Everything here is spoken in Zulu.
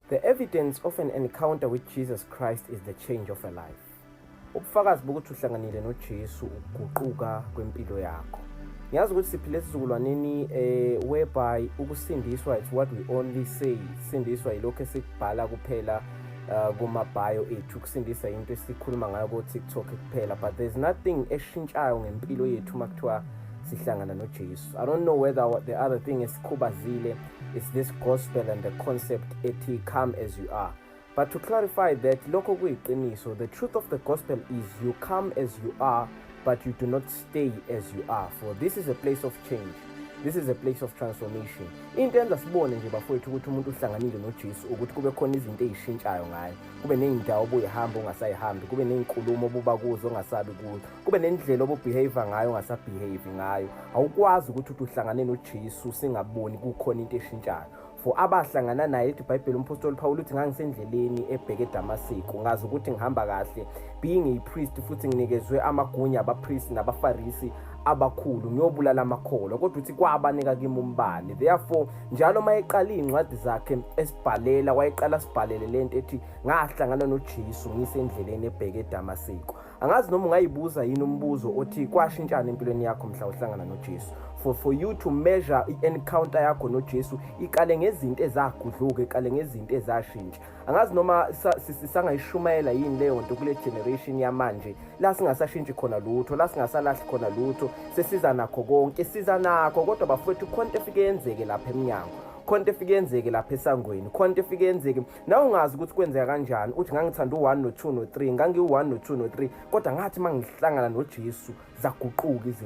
The evidence of an encounter with Jesus Christ is the change of a life. Ubufakazi bokuthi uhlanganile noJesu ukuguquka kwempilo yakho. Ngiyazi ukuthi siphila esizukulwaneni whereby ukusindiswa, it's what we only say. Sindiswa yilokho esikubhala kuphela kuma-bio ethu. Ukusindisa into esikhuluma ngayo ko-TikTok kuphela, but there's nothing eshintshayo ngempilo yethu uma kuthiwa sihlangana noJesu. I don't know whether the other thing esikhubazile is this gospel and the concept ethi "come as you are". But to clarify that lokho kuyiqiniso, the truth of the gospel is you come as you are, but you do not stay as you are, for this is a place of change. This is a place of transformation. Into enza sibone nje, bafowethu, ukuthi umuntu uhlanganile noJesu ukuthi kube khona izinto ey'shintshayo ngaye, kube ney'ndawo obuyihamba ongasayihambi, kube ney'nkulumo obuba kuzo ongasabi kuzo, kube nendlela obu-behave ngayo ongasabehave ngayo. Awukwazi ukuthi uthi uhlangane noJesu singaboni kukhona into eshintshayo for abahlangana naye. Ethi iBhayibheli, umpostoli Paul uthi, "Ngangisendleleni ebheke eDamaseko, ngazi ukuthi ngihamba kahle, being a priest, futhi nginikezwe amagunya abapriest nabafarisi abakhulu, ngiyobulala amakholwa, kodwa uthi kwabaneka kimi umbane." Therefore, njalo uma eqala iy'ncwadi zakhe esibhalela, wayeqala sibhalele lento ethi, "Ngahlangana noJesu ngisendleleni ebheke eDamaseko." Angazi noma ungayibuza yini umbuzo othi kwashintshana empilweni yakho mhla uhlangana noJesu. For you to measure i-encounter yakho noJesu, iqale ngezinto ezagudluka, iqale ngezinto ezashintsha. Angazi noma sangayishumayela yini leyo nto kule generation yamanje, la singasashintshi khona lutho, la singasalahli khona lutho, sesiza nakho konke, siza nakho. Kodwa bafowethu, khona into efike yenzeke lapha emnyango, khona into efike yenzeke lapha esangweni, khona into efike yenzeke nawe ungazi ukuthi kwenzeka kanjani. Uthi, "Ngangithanda u-1 no-2 no-3, ngangiwu-1 no-2 no-3, kodwa ngathi uma ngihlangana noJesu zaguquka izinto."